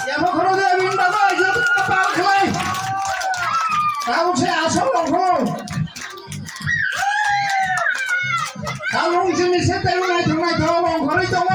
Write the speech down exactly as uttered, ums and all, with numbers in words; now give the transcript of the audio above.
Yabo khoro de bin baba ajo pal khlai. Tamo se asol longkhoro. Kalung jini se tebo nai thang nai thang longkhoroi tong.